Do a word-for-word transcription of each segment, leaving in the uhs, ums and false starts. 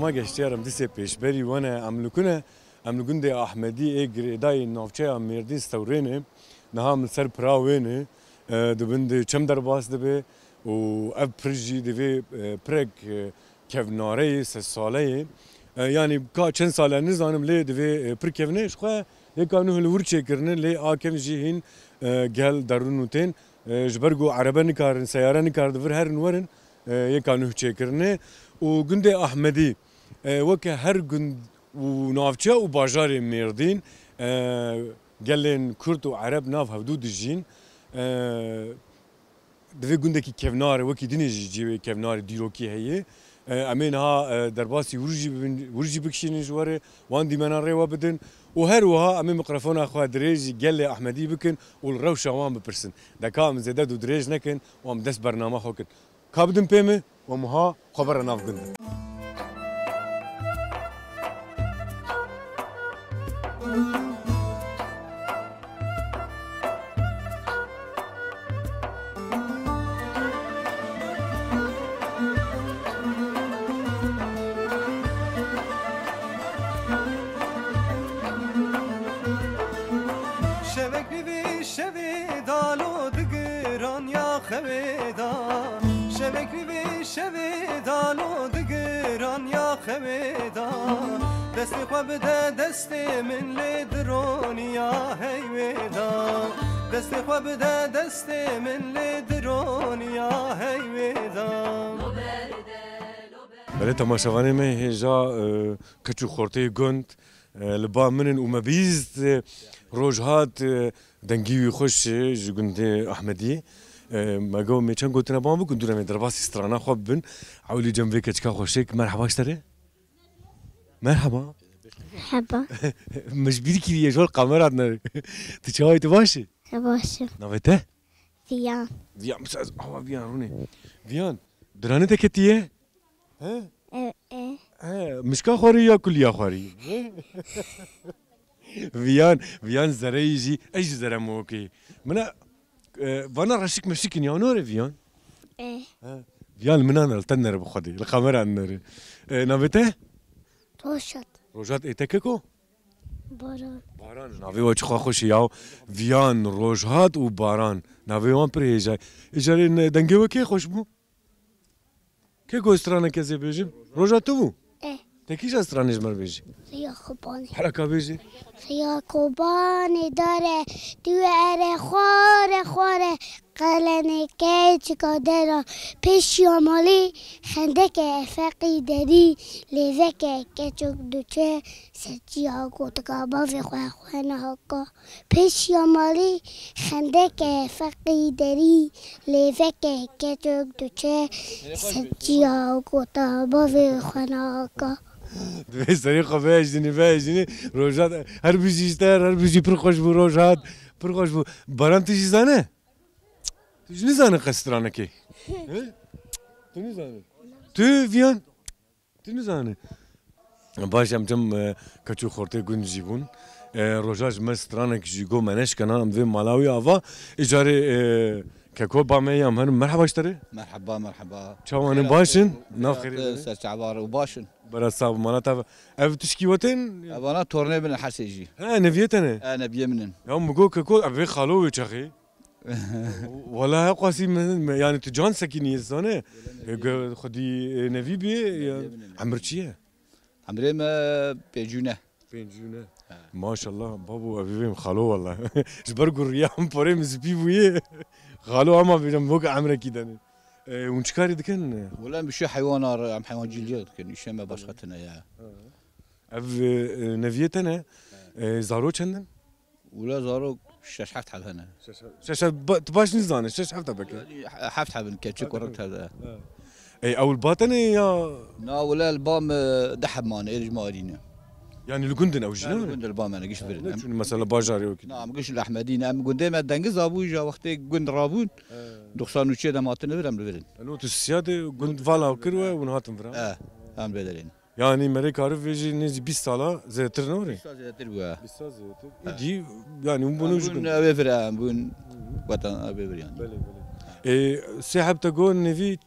Ma geştiya em dîsê pêşberî we ne, em li ku ne? Em li gundê Ahmedî ê girêdayî navçeya Mêrdîn Stewrê ne. Niha em li ser pira wê ne. E, di bin de çem derbas dibe û ev pir jî divê, e, pirek, e, kevnare yê, sed sale yê. E, yanî ka çend sale nizanim lê divê, e, pir kevne. Ji xwe yeka nuh li wir çêkirine, lê a kevn jî hîn, e, gel derûn û tên. E, ji ber ku erebe nikarin, seyare nikarin di vir herin werin, e, yeka nuh çêkirine. Û gundê Ahmedî, e, weke her gund û navçe û bajarê Mêrdîn, e, gelên Kurd û Ereb nav hevdû dijîn. E, divê gundekî kevnar, wekî dinê jî cihê kevnarê dîrokî heye. E, em ê niha, e, derbasî wir jî bibin, wir jî bikişînin ji we re, wan dîmena rê we bidin û her wiha em ê mikrofona xwe dirêj ji gelê Ahmedî bikin û li rewşa wan bipirsin. De ka em zêde dû dirêj nekin û em dest bernama xwe kin. Ka bidin pê min û em wiha xwe bere nav gund. Şevek bi vê şevê dalo digiran ya xewê da. Şevek bi vê şevê dalo digiran ya xewê da. Destê xwe bide destê min lê dironiya heyvê da. Destê xwe bide destê min lê dironiya heyvê da. Belê temaşevanê me hêja, e, keç û xortê gund, e, li ba min in û me bîst, e, roj hat, e, dengî wî xweş, e, ji gundê Ahmediyê. E, me got, me çend gotina ban bikin, dû re me derbasî strana xwe bibin. Ewilî cem vê keçika xweşik, merheba ji te re. Merheba. Merheba. Me ji bîr kiriye, ji wan kamera dine. Tu çawa yî, tu baş î? Baş im. Navê te? Viyan. Viyan, mesela ez awa Viyan rûnê. Viyan, diranê te ketiye? He? E, e. He, mişka xwarî ya kuliya xwarî? He? Viyan, Viyan zereyî jî, ez jî zere mokê. Mina, e, vana reşik meşik in ya nore Viyan? E. He. Viyan mina ne, li te nere bi xwedê, li kamera nere. E, navê te? Rojhat. Rojhat, ê te keko? Baran. Baran, navê we çiqa xweş e ya. Viyan, Rojhat û Baran. Navê wan pir hêja ye. Îcarê ne, dengê we kê xweş bû? Kê ku straneke zê bêjim? Rojhat tu bû? E. Te kîja stranê ji me re bêjî? Riya Kobanê. Hereka bêjî. Riya Kobanê dare, tu ere xware xware. Qelenê keçika dera, pêşiya malê xendeke feqî derî, lêveke keçik diçe, ser çiya gotika bavê xwe xwe nahaka. Pêşiya malê xendeke feqî derî, lêveke keçik diçe, ser çiya gota bavê xwe nahaka. Divê serê xwe vehejînî, vehejînî. Rojhat her bijî ji te, her bijî pir xweş bû Rojhat. Pir xweş bû. Baran tu jî zane? Tu jî nizane qe stranekê? He? Tu nizane? Tu Viyan? Tu nizane? Baş em cem, e, keç û xortê gund jî bûn. E, roja ji me stranek jî got me neşkena, em vê mala wî ava. Îcarê, e, keko ba me ya em herin. Merheba ji te re. Merheba, merheba. Çawan in, baş in? Nav xêrê. Ser çavar û baş in. Bera sax bi mala te. Ev tişkî we tên? Evana tornê min her sê jî. He, neviyê te ne? He, neviyê min in. Ya min got keko, ev vê xalo wê çaxê. Wala heqasî me, me, yani tu can sekînî zane. Xwedî, e, nevî bî, ya, emir çi ye? Emrê me pêncû ne. Pêncû ne. He. Maşallah, babo, ev vêm xalo wala. Ji ber ku riya em porê min spî bûye. Xalo ama bêjim, wek emrekî dene. E, hûn çi karî dikin? Wala em bi şu heywana re, em heywancîliya dikin. Îşe me başqa tune ya. Ev, e, neviyê te ne? E, zaro çend in? Wila zarok şeş heft heb hene. Şeş heft. Şeş heft, ba-, tu baş nizane, şeş heft hebeke. Yanî he-, heft heb in, keçik û rik tevde. Ey, ew li ba te ne ya? Na, wila li ba me deh heb mane, êrî ji me arîne. Yanî li gund in ew jî, ne? Li gund li ba me ne, giş vir in. Ne çûn mesela bajarê wekî? Na, em giş li Ehmedî ne. Em gundê me dengiz abû, ja wextê gund rabûn. He. Doxsan û çê de em hatine vir, em li vir in. Eno tu sisiya de gund vala kir we, hûn hatin vir, ha? He, em vê derê ne. Yanî merê karî vê jî nêzî bîst sala zêdetir ne were? Bîst sal zêdetir bû, he. Bîst sal zêdetir. He. Îdî, yanî hûn bûn ji gund. Ew ê vir, em bûn wetan ew ê vir yanî. Belê, belê. Ê, sê heb te got nevî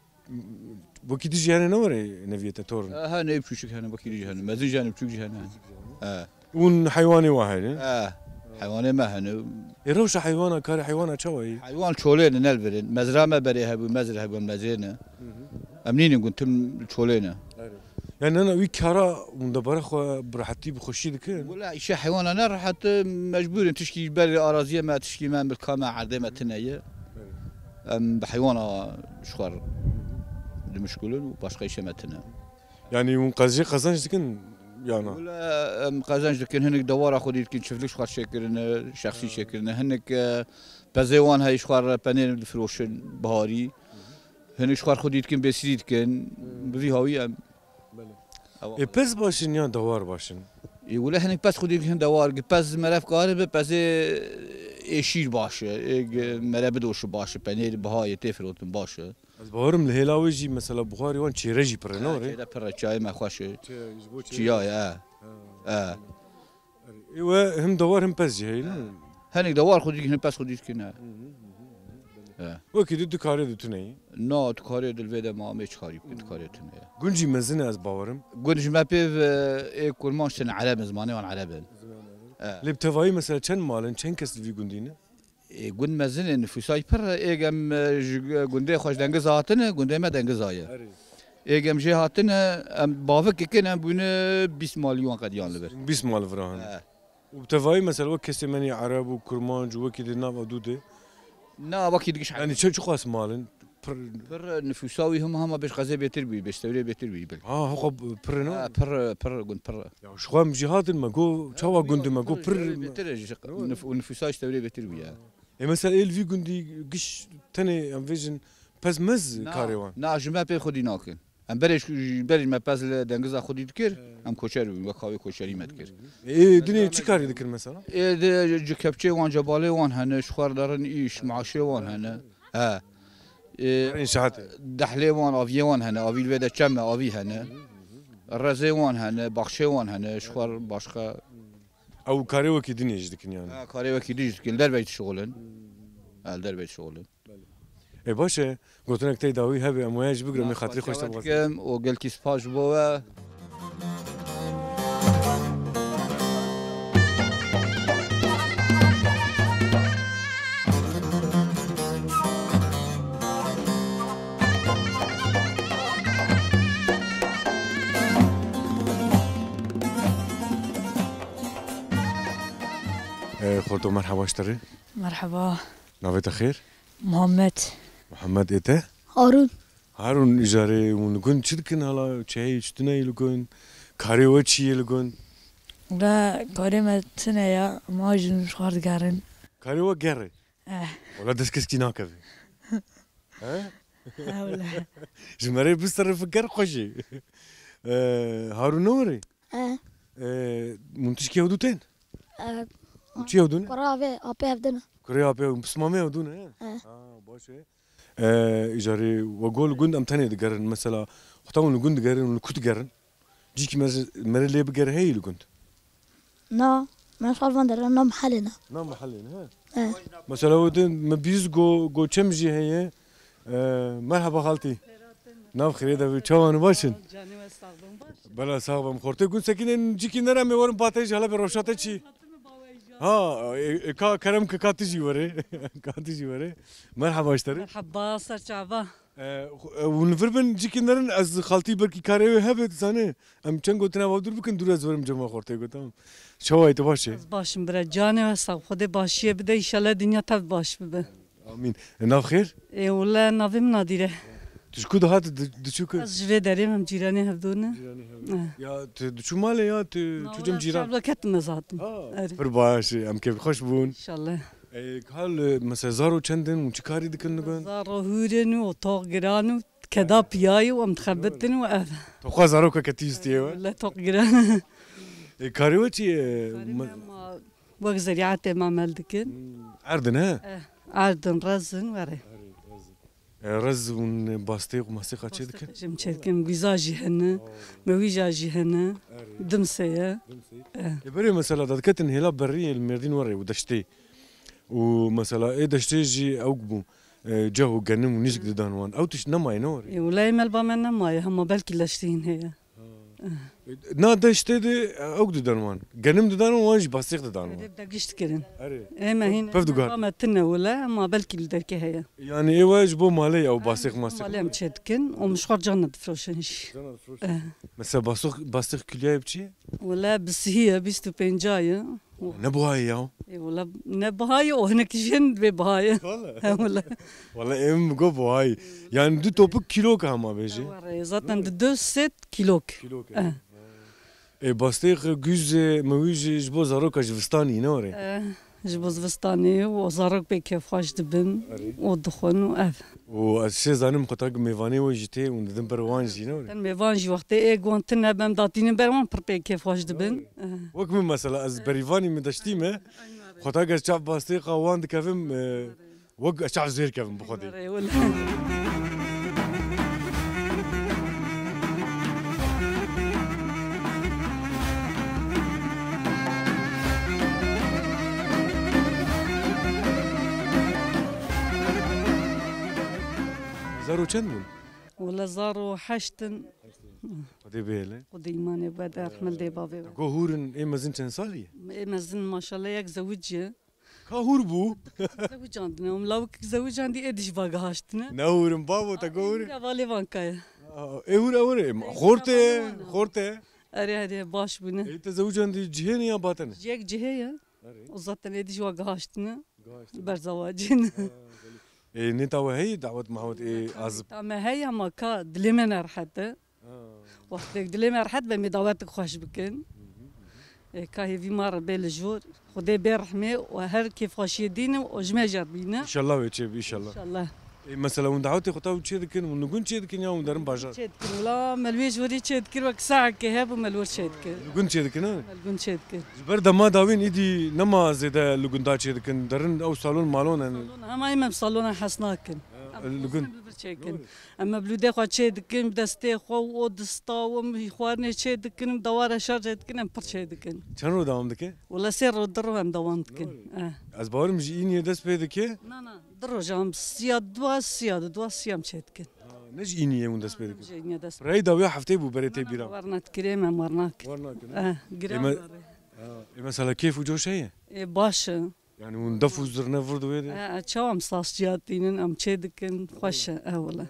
Wekî dijî hene ne were neviyê te torin? E, hene, ê biçûçik hene, wekî dijî hene. Mezin jî hene, biçûk jî hene. E. Hûn heywanê wa hene? E. Heywanê me hene. Ê, rewşa heywana, karê heywana çawa ye? Heywan çolê ne, ne li vir in. Mezra me berê hebû, mezr hebû, em mezrê ne. Hı hı. Em nînin gun, tim çolê ne. Erê. Yani nana wî kara hûn debara xwe bi rehetî, bi xweşî dikin? Wela îşe heywana ne rehet e, mecbûr in, tişkî ji ber araziyê me, tişkî me, milka me, erdê me tune ye. Erê. Em bi heywana ji xwe dimişkulin û başqa îşe me tune. Yani hûn qezê qezenc dikin ya na? Wela em qezenc dikin, hinek dewara xwedî dikin, çiftlik ji xwe çêkirine, şexsî çêkirine, hinek, e, pezê wan heye ji xwe re penêr difiroşin biharî. Hinek ji xwe xwedî dikin, bêsirî dikin. Bi vî hawî em. Belê. Ew Ê pez baş in ya dewar baş in? Ê wele hinek pez xwedî dikin dewar, gi pez merev karibe, pezê ê şîr baş e, ê gi mere bidoşi baş e, penêr biha ye tê firotin baş e. Ez bawerim li hêla wê jî mesela buxarê wan çêre jî pir e, ne were? Çêre pir e, çiyayê me xweş e. Çi-, ji bo çêre. Çiya ye, e. Ha. E. Ê we him dewar him pez jî heye, ne? Hinek dewar xwedî dikin, hinek pez xwedî dikin, e. Hı hı, hı hı, belê. E. Wekî di, di karê di tune ye? Na, di karê di li vê de ma em ê çi karî bikin, di karê tune ye. Gund jî mezin e ez bawerim. Gund ji me pê ve ê kurmanc tên ereb in, zimanê wan ereb in. Zimanê ereb. E. Lê bi tevayî mesela çend mal in, çend kes li vî gundî ne? Ê, gund mezin e, nifûsa jî pir e. Êk em, e, ji gundê xwe ji Dengiza hatine, gundê me Dengiza ye. Erê. Êk em jê hatine, em bavikê kin, em bûne bîst malî wan qediyan li vir. Bîst mal li vir hene. He. Û bi tevayî mesela wek kesê me nî ereb û kurmanc û wekî di nav ew dû de. Na, wekî digiş. Yani çi, çiqas mal in? Pir. Pir nifûsa wî hema hema bêj qezê bêtir bûyî, bêj stewrê bêtir bûyî belkî. Ha, hoqa pir ne? Ha, pir, pir gund pir. Ya ji xwe em jî hatin me got çawa gund me got pir. Bêtir e, ji nif-, nifûsa ji stewrê bêtir bûyî ya. Ê mesela ê li vî gundî giş tenê em vêjin pez mez karê wan? Na, ji me pê xwedî nakin. Em berê ji, berê me pez li Dengiza xwedî dikir, em koçer bûn, wek havê koçerî me dikir. Ê, dinê çi karî dikir mesela? Ê, di, ji kepçê wan, cebalê wan hene, ji xwe re derin îş, maaşê wan hene. He. Ê, înşaatê. Dehlê wan, aviyê wan hene, avî li vê de çem e, avî hene. Rezê wan hene, baxçê wan hene, ji xwe re başqa. Ew karê wekî dinê jî dikin yani? Ha, karê wekî din jî dikin, li derveyî dişixulin. Ha, li derveyî dişixulin. Ê baş e, gotinek tey dawî hebe, em waya jî bigire, min xatirê xweş te bixwazim. Dikim û gelkî spas ji bo we. Ê, xorto merheba ji te re. Merheba. Navê te xêr? Muhammed. Muhammed ê te? Harun. Harun, îcarê hûn li gund çi dikin hala? Çi heye, çi tune ye li gund? Karê we çi ye li gund? Wela karê me tune ya, ma jî ji xwe digerin. Karê we ger e? Eh. Wela dest keskî nakeve. He? He wela. Ji me re biserifin ger xweş e. Ee, Harun ne were? Eh. Ee, hûn tişkî hevdû tên? Eh. Û çi hevdû ne? Kurê avê, apê hevdû ne. Kurê apê, pismamê hevdû ne, he? Eh. Ha, baş e. Ee, îcarê we got li gund em tenê digerin. Mesela, xwe hûn li gund digerin, hûn li ku digerin? Cîkî me, me re lê bigere heye li gund? Na, me ji xwe van derin, na mehelê ne. Na mehelê ne, he? Eh. Mesela, o din me bîst go, go çem jî heye. Ee, merheba xaltî. Nav xêrê de bi, çawan baş in? Canê we sax bin, baş. Bela sax bim. Xortê gund sekinên cîkî nere, em ê werin patê ji hele bi roşate çî? Ha, e, e, ka kerem ke ka tu jî were. Ka tu jî were. Merheba ji te re. Merheba, ser çava. E, xu-, e, hûn li vir bin cîkî nerin, ez xaltî belkî karê wê hebe, tu zanî. Em çend gotina va dûr bikin, dûr ez werim cema xortê got, tamam. Çawa yî, tu baş e? Ez baş im bira, canê we sax, Xwedê başiyê bide, înşallah dinya tev baş bibe. Amîn. E, nav xêr? Ê, wele navê min Nadîr e. Tu ji ku dihat di-, diçû ku? Ez ji vê derê me, em cîranê hevdû ne. Cîranê hevdû. Eh. Ya tu diçû malê ya tu çû cem cîran? Wela ketim ez hatim. Ha, erê. Pir baş e, em kêfxweş bûn. Înşallah. E, hal, e, mesela zaro çend in û çi karî dikin li gund? Zaro hûr in û toq giran û keda piyayî û em dixebitin û ev. Toqa zaroka ketî stiyê we? Wele toq giran. E, karê we çi ye? Karê me ma wek zerîatê ma mel dikin. Hmm, erdin he? Eh, erdin, rezin, were. E, rez hûn bastê û mastê xwe çê dikin? Bastê xwe jî em çê dikin. Gwîza jî hene, mewîja jî hene, dimsê ye. Dimsê. E. E, berê mesela dadiketin hêla berriyê li Mêrdîn were û deştê. Û mesela ê deştê jî ewk bû. e, ceh û genim û nîsk didan wan. Ew tişt nemaye, ne were? Ê, wela ê me li ba me nemaye, hema belkî leştîn heye. Na deştê de, e, ew didan wan. Genim didan wan, wan jî bastêx didan wan. Erê, bi dergîş dikirin. Erê. Ê me hîn, Pev digar. Ba me tune wela, hema belkî li derkê heye. Yani ê we ji bo malê ew bastêx mastêx. Malê em çê dikin, û min ji xwe cana difroşin jî. Cana difroşin. Eh. Mesela bastêx, bastêx kiloyê bi çi ye? Wela bi sihî ye, bîst û pênca ye. Ne buha ye ya. Ê, wela ne buha ye, û hinekî jin bê buha ye. Wala. He, wela. Wala em go buha ye. Yani du topik kîlok hema bêje. Were, zaten di du set kîlok. Kîlok. Eh. E, bastêx, guz, e, mewîj ji bo zaroka ji vistanî ne were? Eh, ji bo zivistanê û zarok pê kêfxweş dibin Erê. û dixwin û ev. Û ez şê zanim xwe tak mêvanê we jî tê û didim ber wan jî ne were? Ten mêvan jî wextê ê wan tune bem datînin ber wan pir pê kêfxweş dibin. Eh. Wek min mesela ez berîvanî min deştî me, xwe tak ez çav bastêxa wan dikevim, e, Wek ez çav zêr kevim bi Xwedê. Erê, wele. Zaro çend bûn? Wele zaro heşt in. Xwedê bihêle. Xwedê îmanê bide, rehmet dê bavê we. Go hûr in, ê mezin çend salî ye? Ê mezin maşallah yek zewicî ye. Ka hûr bû. Zewicandine, em lawik zewicandî êdî jî vegihaştine. Ne hûr in bavo, te go hûr e? Hevalê van kaya. Aa, ê hûr e, hûr e. Xorte, xorte. Erê, erê, baş bûne. Ê te zewicandî cihê ne ya batene? Yek cihê ye. Erê. O zaten êdî jî vegihaştine. Gihaştine. Ber zewacî ne. Aa, belê. Ê nêta we heye dawet mawet ê azib? Nêta me heye ama ka dilê me nerehet e. Ha. Wextek dilê me rehet be, me dawetik xweş bikin. Hı hı, hı hı. E, ka hêvî ma re bê li jor. Xwedê bê rehmê û her kêfxweşiyê dînin û ji me jî re bîne. Înşallah wê çêbe, înşallah. Înşallah. E, mesela hûn dawetê xwe ta hûn çê dikin, hûn li gund çê dikin ya hûn derin bajar? Çê dikin, wela me li wê jorî çê dikir, wek saekê hebû me li wir çê dikir. Li gund çê dikin, ha? Me li gund çê dikir. Ji ber dema dawîn îdî nema zêde li gunda çê dikin, derin ew salon malon e. Salon, hema em salona hez nakin. Ha, em li gund. Li vir çêkin. Em mevlûdê xwe çê dikin, bi destê xwe û o dista û em xwarinê çê dikin, em dewara şerjê dikin, em pir çê dikin. Çend roj dewam dike? Wele sê roj, du roj em dewam dikin. Doğru. Eh. Ez bawerim ji îniyê dest pê dike. Na, na, du roj em siya dua, siya du dua, siya em çê dikin. Ha, ne ji îniyê hûn dest pê dikin? Ji îniyê dest. Rey dawiya heftê bû berê tê bîra. Werna dikirê me, werna kir. Werna kir, ne? Eh, giran. Ê me-, ha, ê mesela kêf û coş heye? Ê, baş e. Yani hûn def û zirne vir di wê de? E, e, çawa em saz çiya tînin, em çê dikin, xweş e, e, wele.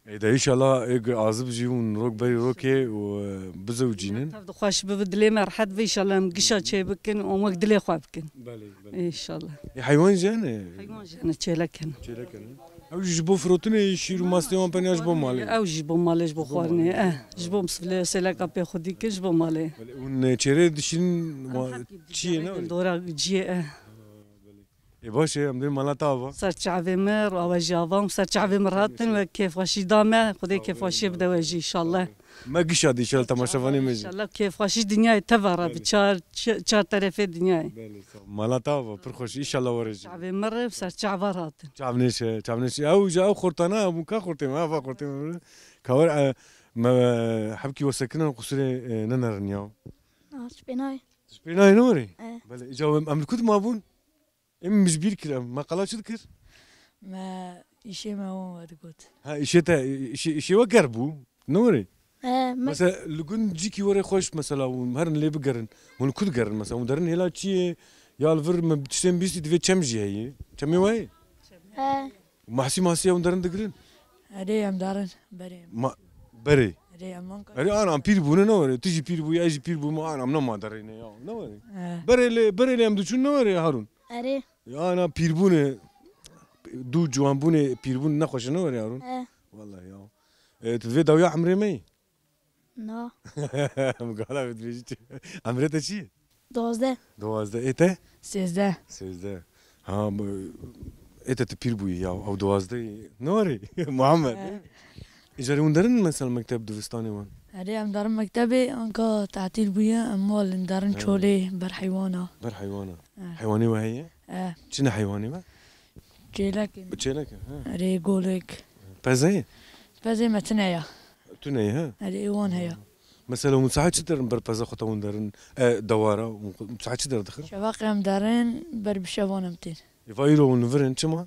Ê de, înşallah, ê azib jî hûn rok berî rokê û, e, bizewicînin. Tev di xweş bibi, dilê me rehet bi, înşallah em gişa çê bikin û em wek dilê xwe bikin. Belê, belê. Înşallah. Ê heywan jî hene? Heywan jî hene, çêlek hene. Çêlek hene. Ew jî ji bo firotinê şîr û mastê wan peniya ji bo malê? Ew jî ji bo malê, ji bo xwarinê, eh, ji bo misfilê, sêleka pê xwedî kir, ji bo malê. Belê, hûn çêrê dişînin, çiyê ne? Dora ciyê, eh. Ê baş e, em dê mala te ava. Ser çavê me, ava jî ava, ser çavê me rahatin ve kêfxweşî da me, Xwedê kêfxweşiyê bide we jî înşallah. Me gişa dî, înşallah temaşevanê me jî. Înşallah kêfxweşî dinyayê teva re bi çar, çi-, çar terefê dinyayê. Belê, sağ ol. Mala te ava, pir xweş, înşallah were jî. Çavê me re ser çava rahatin. Çav nêşe, çav nêşe. Ew ji ew xortana, ew ka xortê me, ava xortê me. Ka wer, e, me hebkî we sekinan qusirê, e, nenerin ya. Ah, spênay. Spênayê ne were? E. Belê, îca em, em li ku dimabûn? Em min ji bîr kir, em. Me qala çi dikir? Me îşê me wan vedigot. Ha, îşê te, îşê, îşê we germ bû, ne were? He, me- Mesela, li gund cîkî were xweş, mesela, hûn herin lê bigerin. Hûn li ku digerin, mesela, hûn derin hêla çiyê, ya li vir me tiştên bîstî divê çem jî heye. Çemê we heye? He. Mahsî mahsî hûn derin digirin? Erê, em darin, berê. Ma-, berê. Erê, em anka- Erê, ana, em pîr bûne, ne were? Tu jî pîr bûyî, ez jî pîr bûme, ana, em nema derê ne ya, ne were? He. Berê lê, berê lê em diçûn, ne were, Harûn? Erê. Ya na pîrbûnê, dû ciwanbûnê, pîrbûn nexweş e, ne were Harûn? Eh. Wallahî ya. E, tu divê dawiya emrê me yî? Na. Min gala vê dibêjî çi? Emrê te çi ye? Dozdeh. Dozdeh. Ê te? Sêzdeh. Sêzdeh. Ha, bu, ê te tu pîr bûyî ya, ew dozdeh yî. Ne were? Muhammed. Eh. Îcarê hûn derin mesela mekteb dibistanê wan? Erê, em derin mektebê, anka tatîl bûye, em mal in derin He. çolê ber heywana. Ber heywana. He. Heywanê we heye? He. Çi ne heywanê we? Çêlek in. Çêlek e, he. Erê, golek. Pez heye? Pezê me tune ya. Tune ye, he? Erê, ê wan heye. Mesela hûn saet çi derin ber peza xwe te hûn derin, e, dewara, hûn saet çi derdixin? Şevaqê em derin, ber bi şevan em tên. Ê, va îro hûn li vir in, çima?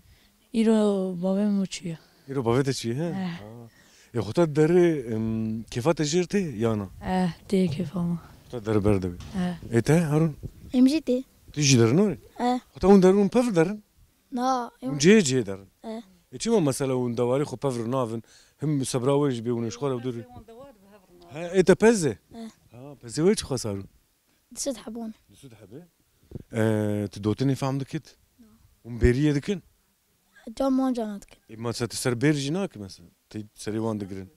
Îro bavê min çûye. Îro bavê te çûye, he? Eh. Ha. Ê, xwe te derê, em, kêfa te jêr tê, ya na? Eh, tê kêfa min. Xwe te derê ber de bî. Eh. Ê te, Harun? Em jî tê. Tu jî derin orê? Eh. Xwe te hûn derin, hûn pevr derin? Na, em Hûn cihê cihê derin? Eh. Ê, çima mesela hûn dewarê xwe pevr navin? Him sebra we jî bê hûn ê ji xwe re bi dûrî? He, ê te pez e? Eh. Ha, pezê we çi xas, Harun? Di sed hebon. Di sed hebe? Ee, tu dotinê fehm dikit? Na. Hûn bêriyê dikin? Can wan cana dikin. Ê, mesela tu ser bêr jî naki mesela? Tu serê wan digirin?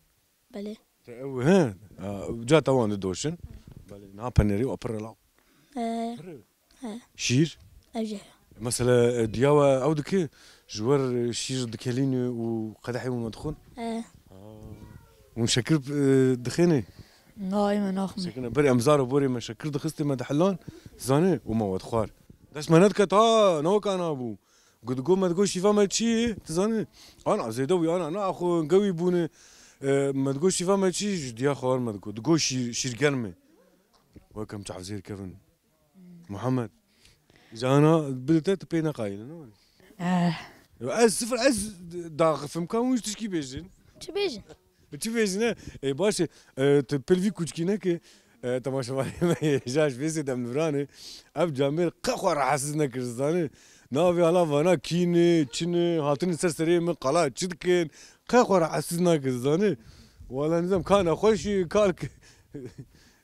Belê. Te ew, he? Ha, ca te wan didoşin? Belê, niha penerê û pir e law. Ee, Pir e. He. Şîr? Ev jî. Mesela, e, diya we ew dike, ji wer, e, şîr dikelîne û qedehê hûn we dixwin? He. Ha. Hûn şekir, e, dixêne? Na, ê me naxwin. Şekir ne. Berê em zaro borê me şekir dixistê me dihilan, zanê, û me we dixwar. Dest me nediket ha, ne weka na bû. Got, got, me digot şîva me çi ye, tu zanî? Ana, zêde wî ana, na, xwe gewî bûne. E, me digot şîva me çi, ji diya xwe me digot. Digot şîr, şîrgerm e. Wek em çavzêr kevin. Muhammed. Îca ana bide te, tu pê neqayîne, ne were? Eh. Ez sifir, ez daxifim ka hûn ji tişkî bêjin. Çi bêjin? Çi bêjin, ne? Ê, baş e, e, tu pil vî kuçkî neke, e, temaşevanê me yê, ja ji vê sê demliviranê, ev camêr qe xwe rahatsiz nekir, zanî? Navê hala vana kî ne, çi ne, hatine ser serê min qala çi dikin, qe xwe rahatsiz nakir, zanî? Wala nizam ka nexweşî, ka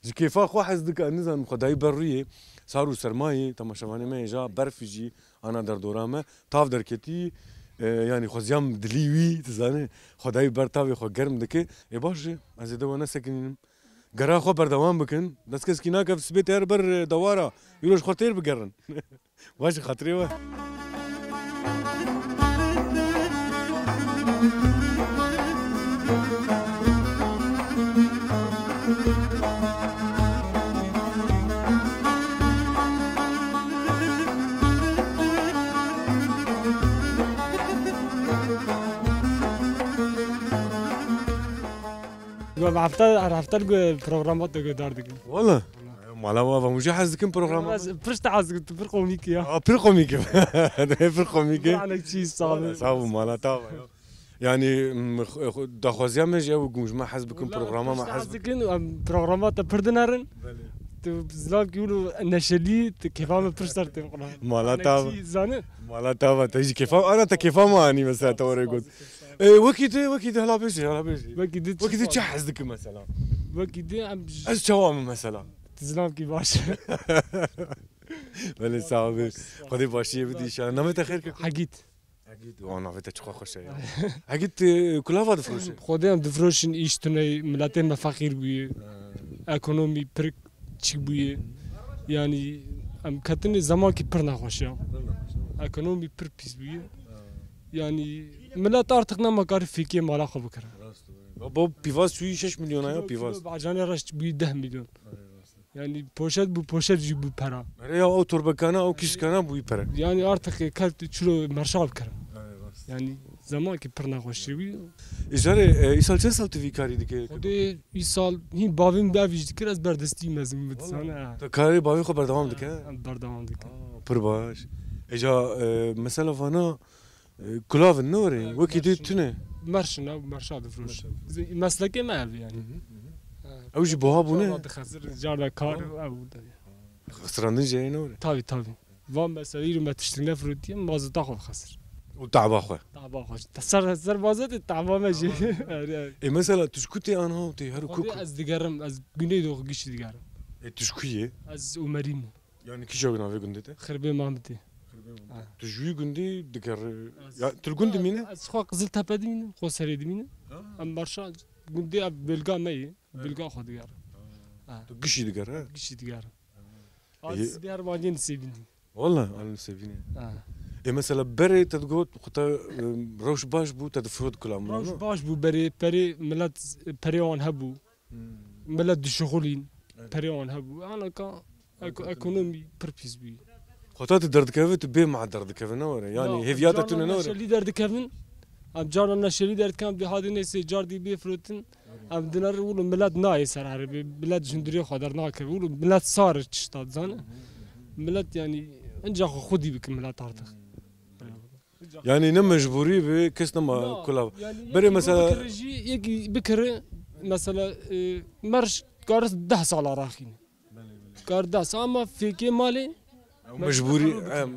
Ji kêfa xwe hez dike, ez nizanim, xwedayî ber rûyê, sar û sermayê, temaşevanê me yê ja, berfî jî ana derdora me, tav derketî, e, yanî xweziyam dilî wî, tu zanî, xwedayî ber tavê xwe germ dike. Ê baş e, ez ê de we nesekinînim. Gera xwe berdewam bikin, dest keskî nake, sibê te her ber, e, dewara, îro ji xwe têr bigerin. Baş e, xatirê we. Hefte, her hefte li programa te guhdar dikim. Wala? Mala we, va hûn jî hez dikin programa? Ez pir ji te hez dikim, tu pir komîk î ya. Aa, pir komîk im. Pir komîk î. Pir anekçî, sağ ol. Sağ ol, mala te ava. Yanî, m, xwe, xwe, daxwaziya me jî ew, ku ji me hez bikin, programa me hez bikin. Dikin, em, programa te pir dinerin. Belê. Tu zilamkî wilo neşelî, tu kêfa me pir ser tê. Mala te ava. Anekçî, zanî? Mala te ava, te jî kêfa, ana te kêfa me anî mesela, te orê got. E, wekî tu, wekî tu, hela bêjî, hela bêjî. Wekî tu çi, wekî tu çi hez dikî mesela? Wekî tu em j-, Ez çawa me mesela? Tu zilamkî baş. Belê, sağ ol. Xwedê başiyê bidî inşallah. Navê te xêr ke? Hegît. Hegît, o navê te çiqa xweş e ya. Hegît, e, kulava difiroşe? Xwedê em difiroşin, îş tune, miletê me feqîr bûye. Ha. Ekonomî pir çik bûye. Yanî em ketinê zemankî pir nexweş ya. Pir nexweş, ne? Ekonomî pir pîs bûye. Ha. Yanî milet artık nema karî fêkê mala xwe bikire. Rast e. Bo pîvaz çûyî şeş milyona ya, kilo, pîvaz. Kilo bacanê reş bûyî deh milyon. Erê, rast e. Yanî poşet bû, poşet jî bû pera. Erê ya, o torbekana, o kîşkana bûyî pera. Yanî artık kelt çilo merşa bikire. Erê, rast e. Yanî zemankî pir nexweşî bû. Îcarê, e, îsal çend sal tu vî karî dike? Xwedê îsal hîn bavê min bi ev îş dikir, ez berdestî mezin bûm, dizane. Wala. Te karê bavê xwe berdewam dike? Ha, em berdewam dikin. Aa, pir baş. Îca, e, mesela vana, e, kulavin ne were? Ha, wekî dê merşin. Tune. Merşin, ew merşa difiroşin. Merşa. Meslekê me ev yanî. Hı hı, hı hı. Ha. Ew jî buha bûne? Carna dixesir, carna kar, ha, ew de. Xisirandin jî heye ne were? Tabii, tabii. Van mesela îro me tiştik nefirotiye, mazota xwe bixesir. Û taba xwe. Taba xwe. Te ser, ser bazê te taba me jî. Taba. Erê, erê. E, mesela tu ji ku tê anha û tê her û Xwedê kuk? Ez digerim, ez Güneydoğu gişî digerim. E, tu ji ku yê? Ez Umerî me. Yanî kîja navê gundê te? Xirbê Mamidê. Xirbê Mamidê. Ha. Tu ji wî gundî digerî? Ez Ya, tu li gund dimîne? Ez xwe Qiziltepe dimînim, xwe serê dimînim. Ha. Em berşa gundê ev bêlga me ye. Evet. Bêlga xwe digerim. Ha. Ha. Tu gişî digerî, he? Gişî digerim. Ê, Aziz bir her maliyê nisêbînî. Wala, alî nisêbînî. Ha. E, mesela berê te digot, xwe te, e, rewş baş bû, te difirot kulam, Rewş no? Baş bû berê, perê, milet, perê wan hebû. Hmm. Milet dişixulîn, Evet. Perê wan hebû. Anaka, Anaka eko-, ekonomî pir pîs bû. Xwe te tu derdikeve, tu bê ma derdikeve, ne were? Yanî Ya, hêviya te tune ne were? Neşelî derdikevin. Em carna neşelî derdikevin, bi hadê neyse, car dî bê firotin. Em dinerin wilo milet nayê ser erê, milet ji hundirê xwe dernakeve. Wilo milet sar e tişta, dizane. Milet yanî, enca xwe xwedî bikin milet artık. Hmm. Yani ne mecburî bi kes nema kulav. Berê mesela bikire jî, yekî bikire mesela, e, merş karis deh sala raxîne. Kar deh sala ama fêkê malê mecburî, em,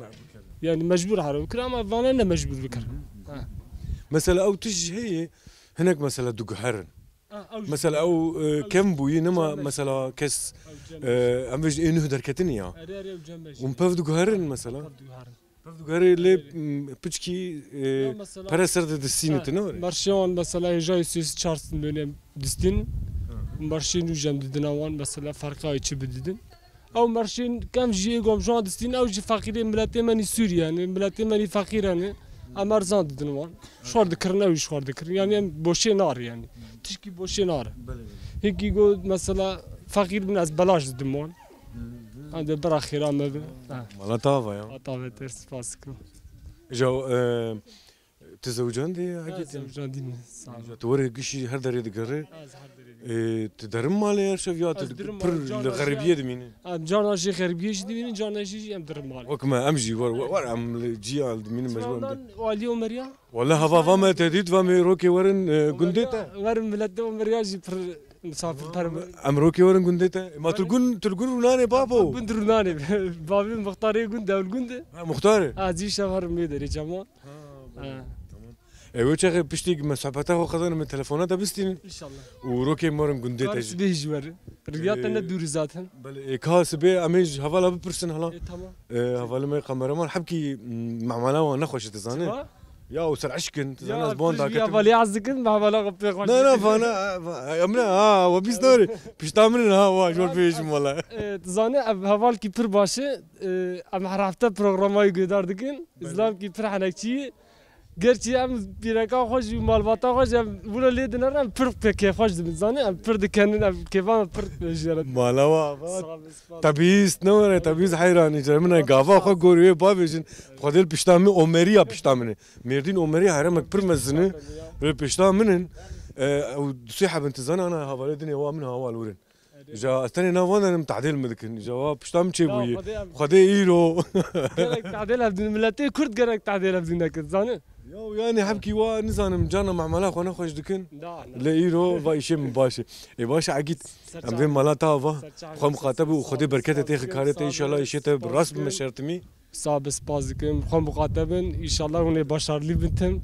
yani mecbur haro bikire ama vana ne mecbur bikire. Ha. Mesela ew tişt heye, hinek mesela diguherin. Ha, ew jî. Mesela ew, e, kem bûyî nema mesela kes, e, em vê ji ê nuh derketini ya. Erê, erê, ew cem be jî. Hûn pev diguherin mesela. Pev diguherin. Pev diguherê lê, m, piçkî, e, ya mesela, pere ser de distîne, ha, tu ne were? Merşê wan mesela hêja sês çar milyon em distîn. Merşê nû jem didina wan mesela ferqa çi bididin. Ew merşên kem jî ê gom ji wan distîn, ew jî feqîrê miletê me nî Sûrî yani, miletê me nî feqîr yani. Em erzan didin wan. Şwar dikirin, ew jî şwar dikirin. Yani em boşê nari yani. Tişkî boşê nari. Belê, belê. Hinkî got mesela feqîr bin ez belaş didim wan. Hı, hı. Em de bira xêra me bi. Ha. Mala tava ya. Mala tava ter spas dikim. Îja, e, tu zewcandî, ha, Hegî, tu? Zewcandî me. Sağ ol. Îja, tu were gişî her derê digerî. Ha, ez her derê digerim. E, tu derin malê her şev ya tu pir li xeribiyê dimînî? Em carna jî xeribiyê jî dimînin, carna jî em derin malê. Wek me, em jî wer, wer, wer em li ciya dimînin mecbur em de. Walî Omeriya? Wele hava va me te dît, va me rokê werin, e, gundê te. Werin miletê Omeriya jî pir misafirperwer. Em rokê werin gundê te. Ma tu li gun, tu li gun rûnanê babo? Gund rûnanê. Bavê muxtarê gund, ew li gund e. Ha, muxtar e? Ha, zî şev herim wê derê cema. Ha, belê. Ha. Tamam. E, wê çaxê piştî me sohbeta xwe qezanim, me telefona te bistînin. Înşallah. Û rokê me werin gundê te jî. Sibê jî werin. Riya te ne dûr zaten. Belê, e, ka sibê em ê ji hevala bipirsin hala. E, tamam. E, hevalê me kameraman hebkî, m, memela wan nexweş e, tu zanî? Çima? Ya, û ser eşk in, tu zanî, ez bon daketim. Hevalê ez dikin, memela xwe pê xweş dikin. Na, na, vana, va-, em ne, ha, we bîst nare. Pişta min in, ha, wa, jor pêjim wala. E, tu zanî, ev hevalkî pir baş e. E, em her hefte programayê guhdar dikin. Belê. Zilamkî pir henekçî ye. Gerçî em pîreka xwe jî û malbata xwe jî em wilo lê dinerin, em pir kêfxweş dibin. Zanî, em pir dikenin, em kêfa me pir jê re. Mala wa ava. Sağ ol, spas. Tabîst, ne were, tabîst heyranî, cem min e, gava xwe gorî wê bavêjin. Xwedê li pişta min, Omeriya pişta min e. Mêrdîn Omeriya heremek pir mezin e. Wê pişta min in. E, ew du sê hebin, tu zanî, ana hevalê dinê wa min hawal wir in. Ja, ez tenê nav wan denim, tehdêl min dikin. Ja, wa pişta min çêbûyî. Ya, Xwedê em Xwedê îro. Gerek tehdêl hevdû, miletê Kurd gerek tehdêl hevdû nekir, zanî? Ya, yani hebkî wa nizanim, carna memela xwe nexweş dikin. Da, ne. Lê îro va îşê min baş e. Ê baş e, Egîd. Em vê mala te ava. Xwe miqate bû û Xwedê berkete têxi karê te, înşallah îşê te bi rast bime şertimî. Sağ be, spas dikim. Xwe miqate bin. Înşallah hûn ê başarlî bin tim.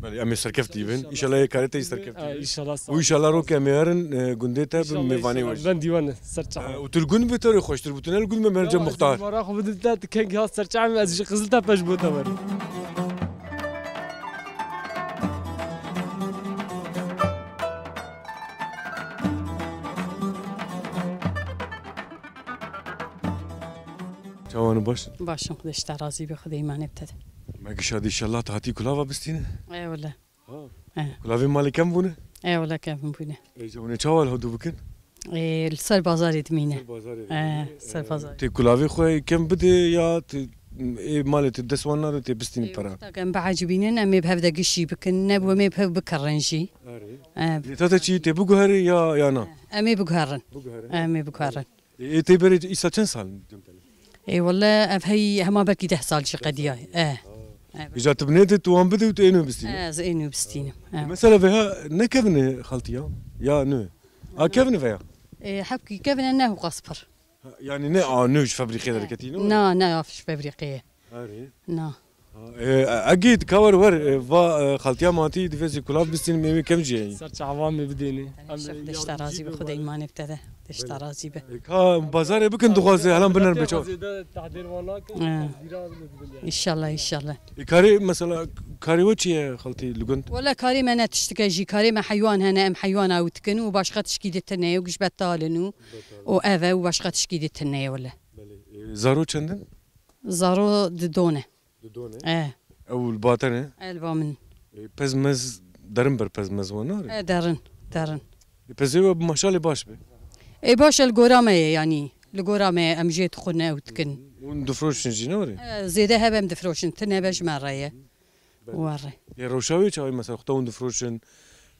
Belê, em ê serkeftî bin. Înşallah. Înşallah ê karê te jî serkeftî bin. Ha, înşallah, sağ ol. Û înşallah rokê em ê herin, e, gundê te bin, înşallah, mêvanê we jî. Ben dîwan e, ser çawa. E, û tu li gund bê te rê xweştir bû. Tu ne li gund me, me rê cem muxtar. Mara xwe bidin te, tu keng hat ser çawa em, ez ji Qizil Tepe ji bo te werim. Çawan baş? Baş im, Xwedê ji te razî be, Xwedê îmanê bi te de. Me gişa dî, înşallah tu hatî kulava bistîne? Ê wele. Ha. Ê. Kulavê malê kem bûne? Ê wele kem bûne. Ê, ji hûnê çawa li hevdû bikin? Ê, li ser bazarê dimîne. Ser bazarê. Ê, ser bazarê. Tê kulavê xwe kem bidê ya tê, ê, malê tê dest wan nade tê bistînî pera? Ê, wexta ke em biecibînin, em ê bi hev de gişî bikin, ne bi em ê bi hev bikirin jî. Erê. Ê. Lê te çi tê biguherî ya, ya na? Em ê biguherin. Biguherin. Em ê biguherin. Ê, ê tê berê îsa çend sal cem te ne? Ê, wele ev hey hema belkî deh sal jî qediya. E. E. Îca tu binê de tu wan bidî û tu ê nû bistînî? E, ez ê nû bistînim. E. Mesela vêha ne kevin e xaltî ya? Ya nû? A kevin e veya? Ê, hebkî kevin e ne hûqas pir. Ha, yani ne a nû ji febrîqê derketî, ne? Na, ne a ji febrîqê ye. Erê. Na. Ha, e, Egîd, ka wer wer, e, va, e, xaltiya matî divê zî kulav bistînim, mêwê kem jî heye. Ser çavan me bidêne. Şex, dişta razî be, Xwedê îmanê bi te de. Dişta razî be. E, ka bazarê bikin dixwaze, helan biner be çawa. He. Înşallah, înşallah. E, karê, mesela, karê we çi ye, xaltî, li gund? Wele karê me ne tiştike jî, karê me heywan hene, em heywan awitikin û başqa tişkî di tine ye û giş betal in û, û ev e û başqa tişkî di tine ye wele. Belê. E, zaro çend in? Zaro di don e. Di don e? E. Ew li ba te ne? E, li ba min. E, pez mez derin ber pez mez wan nare? E, derin, derin. E, pezê we bi maşalê baş be? E, baş e, li gora me ye, yanî. Li gora me ye, em jê dixwin ew dikin. Hûn difroşin jî, ne were? E, zêde hebe em difroşin, tune be ji me re ye. Belê. Were. E, rewşa wê çawa ye, mesela, xwe hûn difroşin,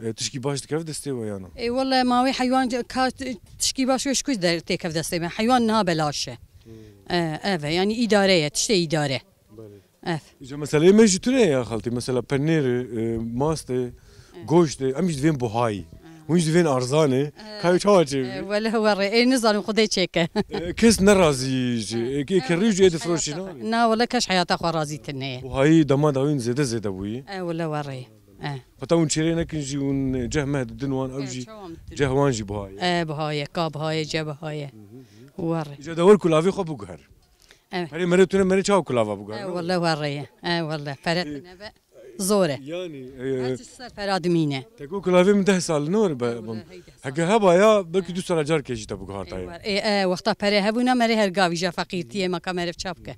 e, tişkî baş dikeve destê we ya na? E, wele ma wê heywan, ka tişkî baş wê ji ku der têkev destê me? Heywan niha belaş e. Hmm. E, ev e, yanî îdare ye, tiştê îdare. Belê. Ev. Îca meseleyê me jî tune ye ya xaltî. Mesela penêr e, mast e, goşt e, em jî divên buhayî. Hûn jî divên arzan e. Ka ew çawa çêbî? E, wele werê. Ê, nizanim Xwedê çêke. E, kes ne razî jî. E, ke-, kerrî jî ê difroşî, ne? Na, wele kes heyata xwe razî tine ye. Buhayî dema dawîn zêde zêde bûyî. E, wele werê. E. Heta hûn çêrê nekin jî hûn ceh meh didin wan, ew jî çawa min didin? Ceh wan jî buha ye. E, buha ye, ka buha ye, ce buha ye. Werê. Îca de wer kulavê xwe biguher. Evet. Perê merê tune, merê çawa kulava biguher? E, wele werê ye. E, wele. Pere tune be zor e. Yani, e, her tişt ser pera dimîne. Te got kulavê min deh sal ne were be. Wele hey deh sal. Heke heba ya belkî du sala carkê jî te biguhartaye. E, e, wexta pere hebûna merê her gavî ja feqîrtiyê me ka meriv çap ke.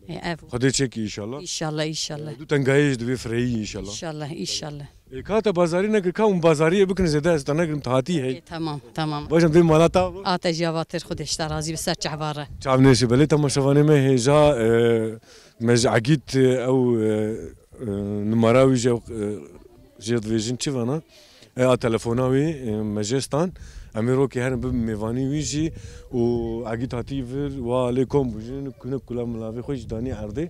E, ev. Xwedê çekî înşallah. Înşallah, înşallah. E, du tengayê jî divê fireyî înşallah. Înşallah, înşallah. E, ka te bazarî nekir, ka hûn bazariyê bikin zêde ez te negirim, te hatî hey. E, tamam, tamam. Baş em dê mala ta. A te jî avatir Xwedê ji te razî be ser çehvare. Çav nêşe belê temaşevanê me hêja, e, me ji Egît, e, ew, e, e, numara wî jî, e, jê dibêjin çi vana? E, a telefona wî, e, me jê stan. Em ê rokê herin bibin mêvanî wî jî û Egît hatî vir, wa lê kom bû jî, kune kula milavê xwe jî danî erdê.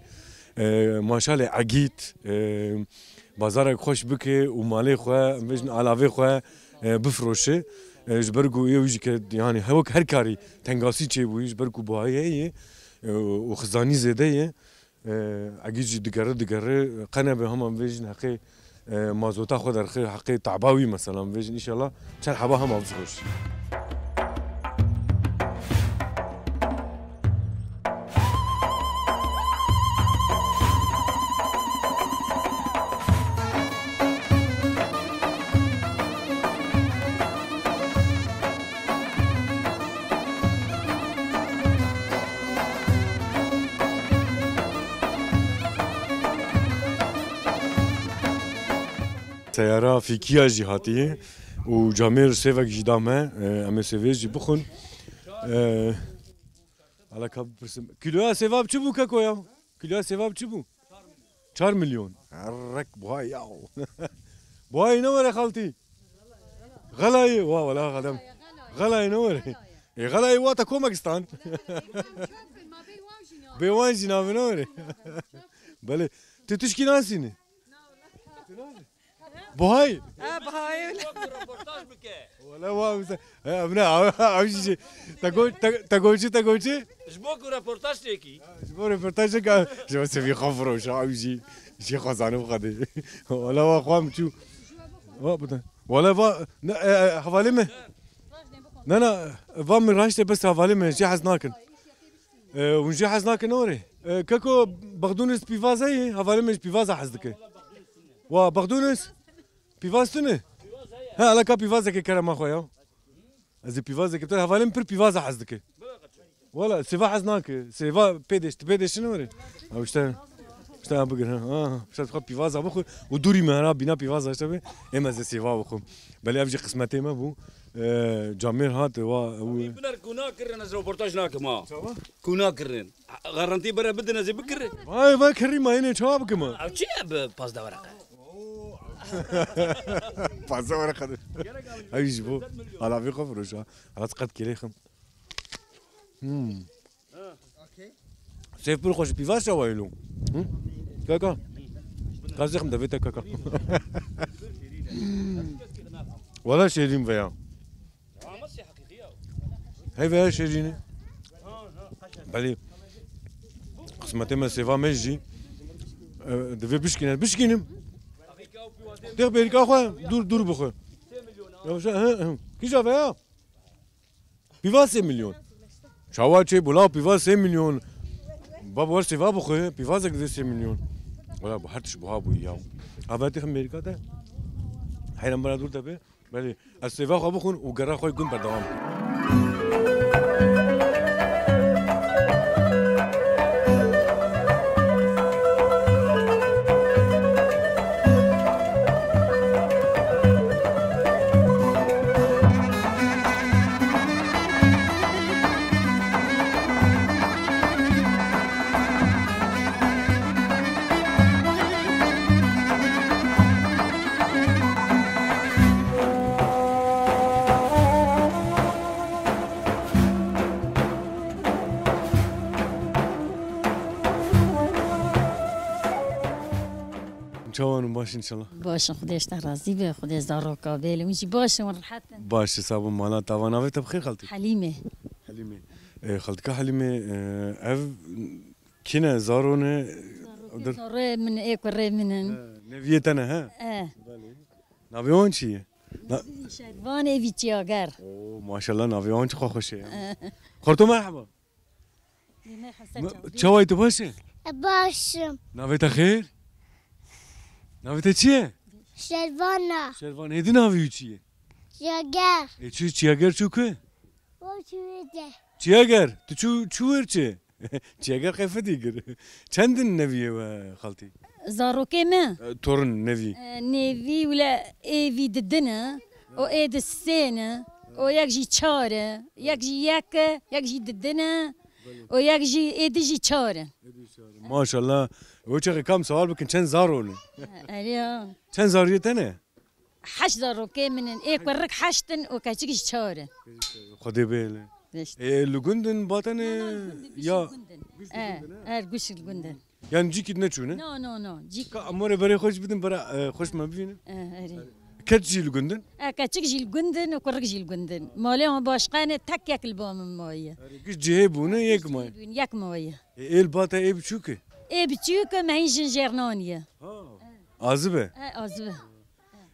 E, maşalê Egît, e, bazarek xweş bike û malê xwe, em bêjin alavê xwe, e, bifroşe. E, ji ber ku ê wî jî ke, yani, hewek her karî tengasî çêbûyî, ji ber ku buhayê heye, e, û xizanî zêde ye. E, Egît jî digere, digere, qe nebe hema em bêjin heqê, e, mazota xwe derxe, heqê taba wî mesela em bêjin, înşallah çend heba hema bifroşe. Seyara fîkiya jî hatiye û camêr sêvek jî da me, e, em ê sêvê jî bixwin. E, Hala ka bipirsim. Kiloya sêva bi çi bû keko ya? Kiloya sêva bi çi bû? Çar milyon. Herrek buhay ya. Buhay ne were xaltî? Xelayê. Wa wala xadem. Xelayê ne were? E, xelayê wa te komek stan. Bê wan jî navê ne were? Belê. Tu tişkî nasînî? Buhay. Ha, buhay. Röportaj bike. Wala wa wisa. He, em ne, ev, ev jî. Te go-, te, te goçî, te goçî? Ji bo ku röportaj têkî. Ji bo röportaj têkî. Ji bo sevî xwe firoşa, ev jî. Jî xwe zanim xwe dê. Wala wa xwe em çû. Wa bu da. Wala va, ne, e, e, hevalê me. Ne, ne, va min raşte bes hevalê me, jî hez nakin. E, hûn jî hez nakin orê. E, keko, Bexdûnis pîvaza yê, hevalê min ji pîvaza hez dike. Wa, Bexdûnis, pîvaz tune? He, alaka pîvazeke kerema xwe ya. Ez ê pîvazeke te, hevalê min pir pîvaza hez dike. Wala, sêva hez nake. Sêva pê deş, ti pê deşin orê. Ha, işte, işte ha, bigir, ha. Ha, işte xwe pîvaza bixwe. Û dûrî me hera bîna pîvaza işte be. Êm ez ê sêva bixwim. Belê ev jî qismetê me bû. E, camêr hat, wa, ew. Biner ku nakirin ez röportaj nakim ha. Çawa? Ku nakirin. Garantî bere bidin ez ê bikirim. Vay, vay, kirî mayînê çawa bikim ha? Ev çi ye bi pazdeh wereqe? Pazdeh wereqe de. Ew ji bo. Alavê xwe firoşa. Hala qet kêlê xim. Hmm. Sêv pir xweş, pîvaz çawa yê lo? Hı? Kaka. Ka zêxim devê te kaka. Wala şêrîn veya. Hey veya şêrîn e. Belê. Qismetê me sêva me jî. E, divê bişkîne. Bişkînim. Têx bêrîka xwe dûr dûr bixwe. Ya, he, he. Kîja veya? Pîva sê milyon. Çawa çê bû la pîva sê milyon? Bab wer sêva bixwe, pîvazek divê sê milyon. Wala bu her tişt buha bûyî ya. Avetê Amerîka de. Heyran bira dûr de be. Belê, ez sêva xwe bixwin û gera xwe gund berdewam bikin. Çawan in, baş inşallah. Baş in, Xwedê ji te razî be, Xwedê zaroka bêle. Hûn jî baş in, hûn rehet in. Baş e, sağ bû, mala te ava. Navê te bi xêr xaltî? Helîme. Helîme. E, xaltika Helîme, e, ev kî ne, zaro ne? Zarokê, zarê min, ê kurê min in. He, neviyê te ne, he? E. Belê. Navê wan çi ye? Na- Şervan, ê vî Çiyager. Oo, maşallah, navê wan çi xweş e ya. Xorto, merheba. Çawa yî, tu baş e? Baş im. Navê te xêr? Navê te çi ye? Şervana. Şervan, hêdî navê wî çi ye? Çiyager. E, çi, Çiyager çû ku? O çû wê de. Çiyager, tu çû, çû wir çi? Çiyager qefetî kir. Çend in neviyê we, xaltî? Zarokê me? E, torun, nevî. E, nevî wile ê vî didin e, û ê di sê ne, û yek jî çar e, yek jî yek e, yek jî didin e, û yek jî ê di jî çar e. Ê di çar e. Maşallah. O çaxê kam sewal bikin, çend zaro ne? E, erê ya. Çend zariyê te ne? Heşt zarokê min in. Ê kurik heşt in û keçik jî çar in. Xwedê bêle. Beşt. Ê, li gund in, ba te ne? Na, na, li gund in, gund in. Gund in. Gişt li gund in, he? Eh, gund in, he. Her gişt li gund in. Yani cîkî neçûne? No, no, no. Cîk. Ka amorê berê xweş bidin, bera, e, xweş me bibînin. Eh, erê. Ked jî li gund in? Eh, keçik jî li gund in û kurik jî li gund in. Malê wan başqe ne, tek yek li ba min maye. Erê, gişt cihê bûne, yek maye. Yek maye. Ê, ê li ba te ê biçûk e? Ê biçûk e, me hîn jin jêr naniye. Ha. Azibe? Eh, azibe.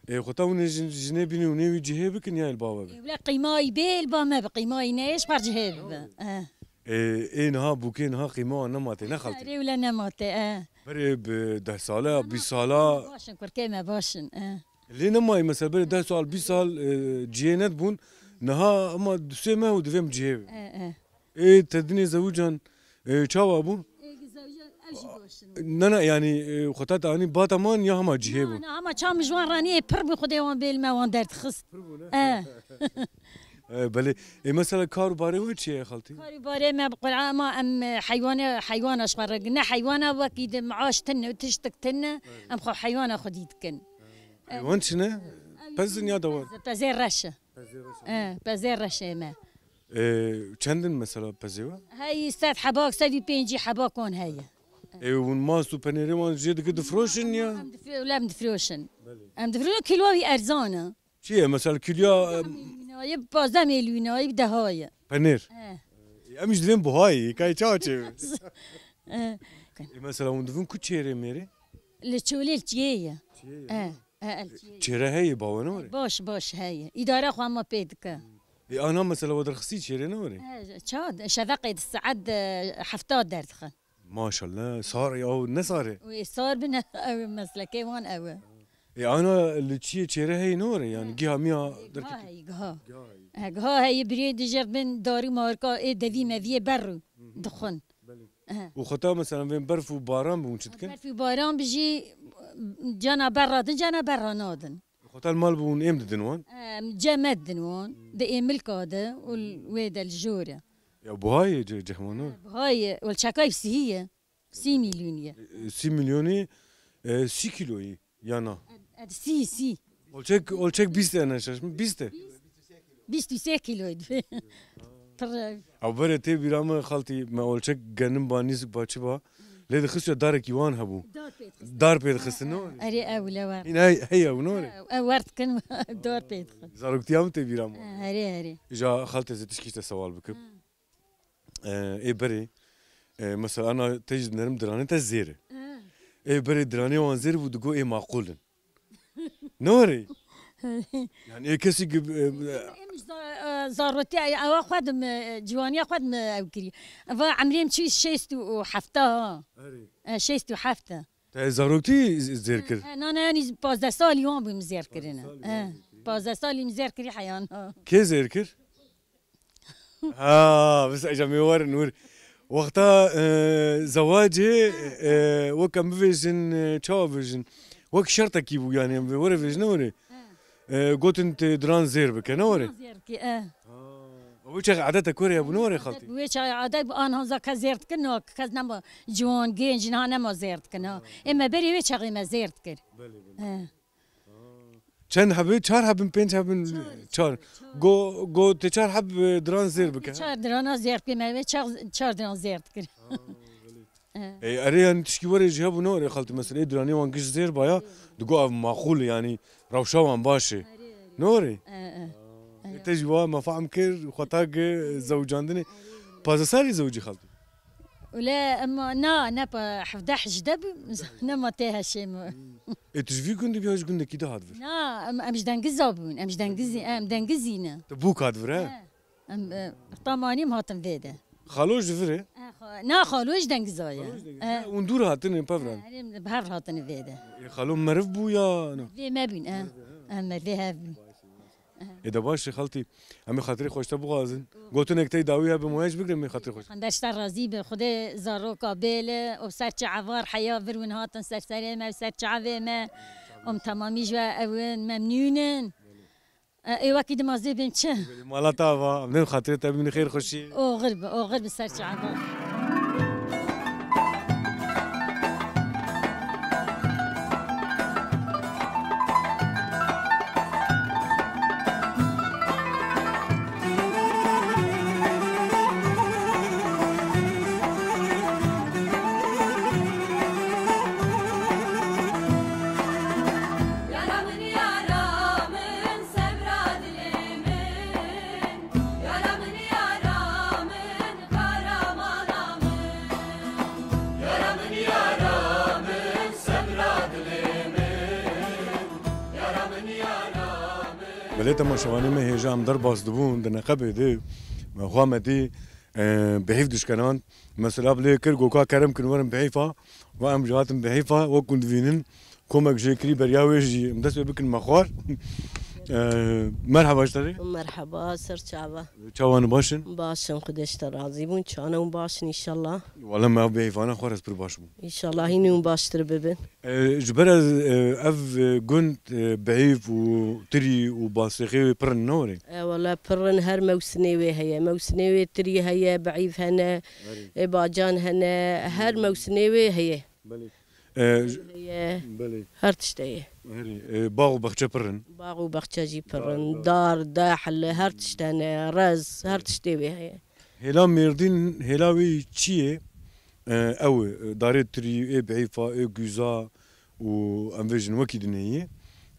Ê, xwe ta hûn ê jin-, jinê bînin, hûn ê wî cihê bikin ya li ba we be? Ê, wile qîmayî bê li ba me bi, qîmayî neyê ji xwe cihê bibe. Eh. Ê, ê niha bûkê niha qîma wan nema tê, ne xaltî? Erê, wile nema tê, eh. Berê bi deh sala, bîst sala. Baş in, kurkê me baş in, eh. Lê nemayî mesela berê deh sal, bîst sal, e, cihê nedibûn. Niha ema du sê meh û divêm cihê be. Eh, eh. Ê, te dinê zewicand, e, çawa bû? Ê, zewicand, ew jî baş in. Ne, ne, yani, e, xwe te anî bata man ya hema cihê bû? Na, na, hema çawa min ji wan ranî, ê, pir bû, Xwedê wan bêl me wan derdixist. Pir bû, ne? E. E, belê. Ê, mesela kar û barê we çi ye, xaltî? Kar û barê me bi Qur'an, ema em, e, heywane, heywana ji xwe re, ne heywana wekî di maaş tune, tiştik tune, em xwe heywana xwedî dikin. Heywan çi ne? Pez in ya dewar? Pezê reş e. Pezê reş e. E, pezê reşê me. E, çend in mesela pezê we? Hey, sed heba, sed û pêncî heba kon heye. E, hûn mast û penêrê wan jê dike difroşin ya? Em dif-, em difroşin. Belê. Em difroşin, kîlo wî erzan e. Çi ye? Mesela kîloya, em, Wînayê bi pazdeh mil, wînayê bi deha ye. Penêr. E. E, em jî divên buhayê, kay çawa çê? E. E, mesela hûn divin ku çêrê mêrê? Li çolê li çiyê ye. Çiyê ye. E. E, el çiyê. Çêre heye, bawe ne were? Baş, baş heye. Îdare xwe hema pê dike. E, ana mesela we derxistî çêrê ne were? E, ça, şeveqê di saet, e, hefta derdixin. Maşallah, sar ya, ne sar e? Wê sar bin, ew meslekê wan ew e. E, ana li çiyê çêre heye ne were? Yani giha miya derketî? Giha heye, giha. Giha heye. E, giha heye, birê dijêr bin darî marka, ê devî meviyê berru dixwin. Belê. Ehe. Û xwe ta mesela vên berf û baran bûn çi dikin? Berf û baran bi jî cana berra din, cana berra nadin. Xwe ta li mal bûn êm didin wan? Em, cem me didin wan. Di êmilka de û wê de li jor e. Ya buhayê ce-, cehmano? Buhayê, û çekay sihî ye. Sî milyonî ye. E, e, sî milyonî, e, sî kîloyî. Ya na? Ed, ed, sî, sî. Olçek, olçek bîst e, ne şaşmî? Bîst e. Bîst û sê kîloyî dibe. Pir e. Ew berê tê bîra min xaltî, me olçek genim ba, nîzik ba, çi ba. Lê dixistiye darekî wan hebû. Dar pê dixistin. Dar pê dixistin, no? Erê, ew le wer. Hîn hey, hey ew, no? Ew, ew wer dikin, dar pê dixin. Zaroktiya min tê bîra min. Erê, erê. Îja xaltê zê tişkî te sewal bikim. E, ê berê, e, mesela ana te jî dinerim diranê te zêr e. Ê berê diranê wan zêr bû, digo ê maqûl in. Ne were? Yani ê kesî gi-, e, Em ji za-, e, zarotiya ewa xwe dim, e, ciwaniya xwe dim, e, ew kirî. Va emrê min çû şêst û hefta ha. Erê. E, şêst û heft e. Te zaroktî z-, zêr kir? E, e, na, na, yanî pazdeh salî wan bû min zêr kirine. Pazdeh salî wan zêr kirî. E, pazdeh salî min zêr kirî heyan. Kê zêr kir? Ha, biz ecem ê werin wir. Wexta, e, zewacê, e, wek em bivêjin, e, çawa bivêjin? Wek şertekî bû, yani em vê were vêjine were. E, gotin tê diran zêr bike, ne were? Diran zêr bike, e. Ha. Wê çaxê edete ku were ya bû, ne were xaltî? Wê çaxê adet bû, an hanza ke zêr dikin, no, kes nema ciwan, genc, niha nema zêr dikin, ha. Ê me berê wê çaxê me zêr dikir. Belê, belê. E. Çend hebin? Çar hebin, pênc hebin? Çar. Çar. Go, go tê çar heb, e, diran zêr bike. Çar dirana zêr bike, me çar, çar diran zêr dikir. Ha, belê. E, erê, yanî tişkî werê jî hebû, ne werê xaltî, mesela ê duranê wan giş zêr baya, digo ev maqûl e, yanî rewşa wan baş e. Ne werê? E, e. E, te jî wa me fehm kir, xwe ta gi zewicandinê. Pazdeh salî zewicî xaltî? Wele ema na, ne pa hevdeh hejdeh bû, nema tê heşê min. E, tu ji vî gundî bî ya ji gundekî de hat vir? Na, em, em ji Dengiza bûn, em ji Dengizî, em Dengizî ne. Tu bûk hat vir, he? He. Em, e, tam anîm hatin vê de. Xalo ji vir e? E, xo-, na, xalo ji Dengiza ye. Xalo ji Dengiza. E. Hûn dûr hatine pevran? E, em bi hev hatine vê de. E, xalo meriv bû ya na? Vê me bûn, e. Em merivê hev bûn. Ê de baş e xaltî. Em ê xatirê xwe ji te bixwazin. Gotinek tey dawî hebe, em ê ji bigrin, em ê xatirê xwe ji te. Xwendar ji te razî be. Xwedê zaroka bêle û ser çi evar heya vir win hatin ser serê me û ser çavê me. Em temamî ji we ew in, memnûn in. E, ê wekî dima zê bên çi? Mala te ava, em dên xatirê te bimînin xêr xweşî. Oxir bi, oxir bi ser çava. Yara min, yara min, sebra dilê min. Yara min, yara min, kahramana min. Yara min, yara min, sebra dilê min. Yara min, yara min. Belê temaşevanê me hêja em derbas dibûn di neqebê de me xwe me dî, e, bihîv dişkenan. Mesela bi lê kir, goka kerem kin werin bihîfa. Va em jî hatin bihîfa, wek hûn divînin. Komek jê kirî beriya wê jî em dest pê bikin me xwar. Eee, merheba ji te re. Merheba, ser çava. Çawan baş in? Baş in, Xwedê ji te razî bûn. Çane hûn baş in înşallah. Wala me ev bêhîvana xwar ez pir baş bûm. Înşallah hînî hûn baştir bibin. Eee, ji ber ez, eee, ev, eee, gund, eee, bihîv û tirî û basêxê wê pir in, ne werê? E, wala pir in, her mewsinê wê heye. Mewsinê wê tirî heye, bihîv hene, Erê. e, bacan hene, her mewsinê wê heye. Belê. E, j-, Heye. Belê. Her tişt heye. Herî, e, bax û baxçe pir in. Bax û baxçe jî pir Dar, in. dar. Dar, dehl, her tişt hene, rez, her tiştê wê heye. Hêla Mêrdîn, hêla wî çi ye? E, ew e, darê tirî, ê bihîfa, ê guza û em vêjin wekî dinê ye.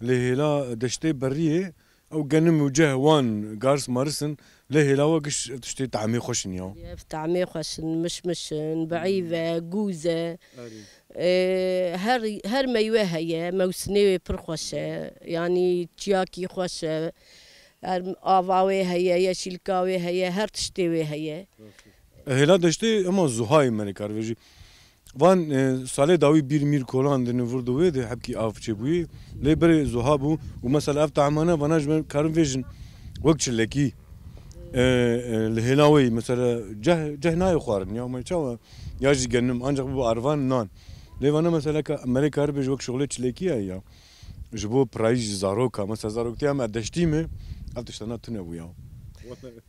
Lê hêla deştê beriyê, Ew genim û ceh wan garis maris in, lê hêla we giş tiştê tamê xweş in ya. Ev tamê xweş in, mişmiş in, biîv e, gûz e. Erê. Ee, her, her meywe heye, mewsinê wê pir xweş e. Yanî çiyakî xweş e. Her ava wê heye, yeşîlka wê heye, her tiştê wê heye. Hêla deştê hema zuhayê me lê kar vêjî. Van, e, salê dawî bîr mîr kolan di nivir di wê de hebkî av çêbûyî. Lê berê zuha bû û mesela ev tahmane vana ji me karin vêjin wek çilekî, e, e, li hêla wê mesela ceh, ceh nayê xwarin ya me çawa ya jî genim ancak bu arvan nan. Lê vana mesela ka, me lê kar bêj wek şixulê çilekî ye ya. Ji bo pirayî jî zaroka, mesela zaroktiya me deştî me, ev tiştana tune bûya.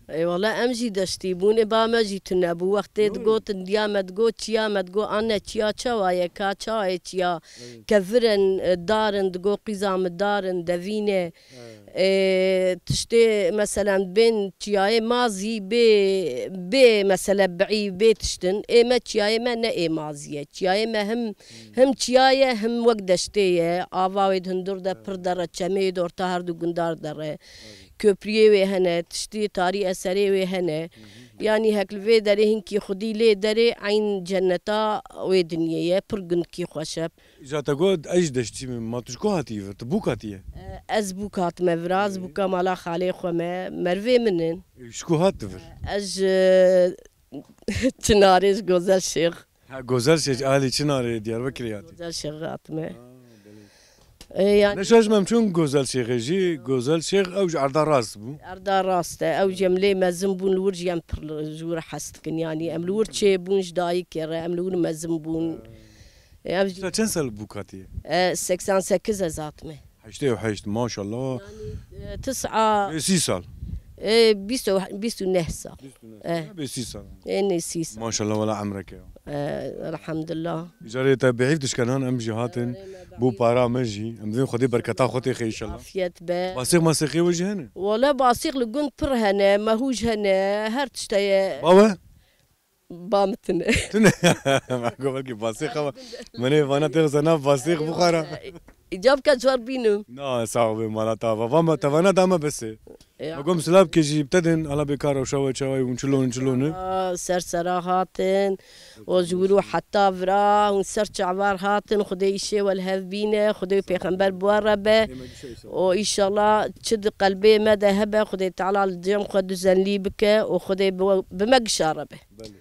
Ê wele em jî deştî bûn, ê ba me jî tune bû. Wextê Yo. digotin diya me digo, çiya me digo, anne çiya çawa ye, ka çawa ye çiya? Evet. Kevirin, e, darin, digo qîza min darin, devîne. Evet. E, tiştê, meselen, bên çiyayê mazî, bê, bê, mesele, biî, bê tiştin. Ê me çiyayê me ne ê mazî ye. Çiyayê me him Him çiya ye, him wek deştê ye. Ava wê di hundir de pir der e, çemê wê di orta her du gundar der e. Köprüyê wê hene, tiştê tarî eserê wê hene. Yanî hek li vê derê hinkî xwedî lê derê eyn cenneta wê dinyê ye, pir gundkî xweş e. Îca te got, ez ji deştî me, ma tu ji ku hatî vir? Tu bûk hatiye? E, ez bûk hatime vir, ez bûka mala xalê xwe me, merivê min in. E, ji ku hat tu vir? Ez ji Çinarê, ji Gozel Şêx. Ha, Gozel Şêx, alî Çinarê, Diyarbekirê hatî. Gozel Şêx hatime. Ha, belê. E, yani Ne şaş me em çûn Gozel Şêxê jî, Gozel Şêx ew ji erda rast bû. Erda rast e, ew jî em lê mezin bûn, li wir jî em pir li, ji wir hez dikin, yani em li wir çêbûn ji dayikê re, em li wir mezin bûn. E, ev jî Mesela çend sal bû katiye? E, seksen sekiz ez hatime. Heştê û heşt, maşallah. Yani, e, tis'a Bê sî sal. E, bîst û, bîst û neh sal. Bîst û neh sal. Eh. Bê sî sal. E, ne sî sal. Maşallah, wela emreke ya. E, elhamdulillah. Îcarê te bihîv dişkenan em jî hatin. Erê, me bû bihîv. Para me jî. Em divên Xwedê berketa xwe têxe inşallah. Afiyet be. Basêx masêxê we jî hene? Wele basêx li gund pir hene, mehûj hene, her tişt heye. Bawe? Ba min tune. Tune. Ma go belkî basêx ama. Min ê vana tê xwe nav basêx bixwara. Îca bike cwar bînim. Na, sax be, mala te ava. Va me te vana da me bes e. Ya. Me got silav ke jî bi te din, ala bê ka rewşa we çawa ye, hûn çilo ne, çilo ne? Aa, ser sera hatin. O ji wir û heta vira hûn ser çavar hatin. Xwedê îşê we li hev bîne. Xwedê û pêxember bi we re be. Ê me gişe îşallah. O îşallah çi di qelbê me de hebe, Xwedê Teala li cem xwe duzenlî bike û Xwedê bi we, bi me gişa re be. Belê.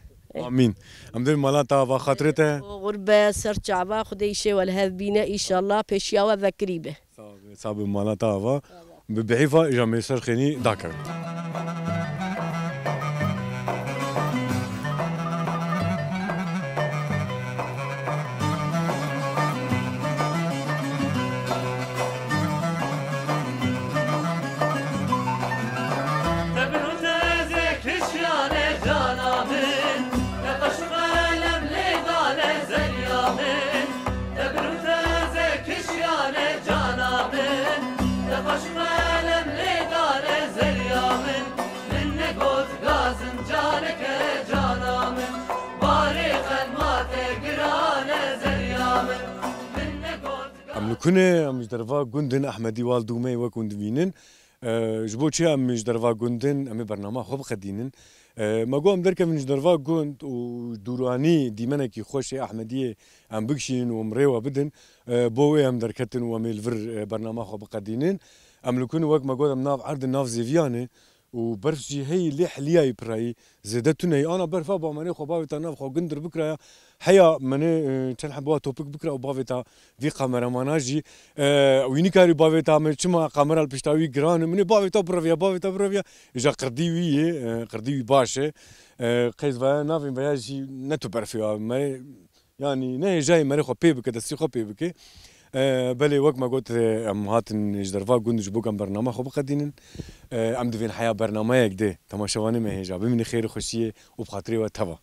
Amîn. Em dê mala te ava, xatirê te. Oxir be, ser çava, Xwedê îşê we li hev bîne, îşallah pêşiya we vekirî be. Sağ ol, sağ ol, mala te ava. Bi bihîfa, îja me ser xênî dakevin. Tebir û teze kişiyane cana min, te qaş û qelem lê dane zerya min. Tebir û teze kişiyane cana min, te qaş û qelem lê dane zerya min. Min negot gazim caneke cana min, barê xelma te girane zerya min. Min negot Em li ku ne, em ji derva gundin Ehmedî Wal Dûmeyê wek hûn divînin. E, ji bo çi em ji derva gundin, em ê bernama xwe biqedînin. E, me got em derkevin ji derva gund û dûranî dîmenekî xweş ê Ehmediyê em bikişînin û em rê we bidin. E, bo wê em derketin û em ê li vir, e, bernama xwe biqedînin. Em li ku ne, wek me got, em nav erdin, nav zêviyan e. Û berf jî heyî lê heliyayî pirayî zêde tune yî. Ana berfa ba menê xwe bavêta nav xwe gundir bikiraya. Heya menê, e, çend heba topik bikira û bavêta vî kameramana jî. E, wî nikarî bavêta me çima kamera li pişta wî giran e. Minê bavêta bireviya, bavêta bireviya. Îja qirdî wî yê, e, qirdî wî baş e. E, qeyz veya navên veya jî ne tu berfê ya. Me Yanî ne hêjayê merê xwe pê bike, destî xwe pê bike. E, belê wek me got, e, em hatin ji derva gund ji bo ku em bernama xwe biqedînin. E, em divên heya bernameyek de temaşevanê me hêja. Bimînin xêr û xweşiyê û bi xatirê we teva.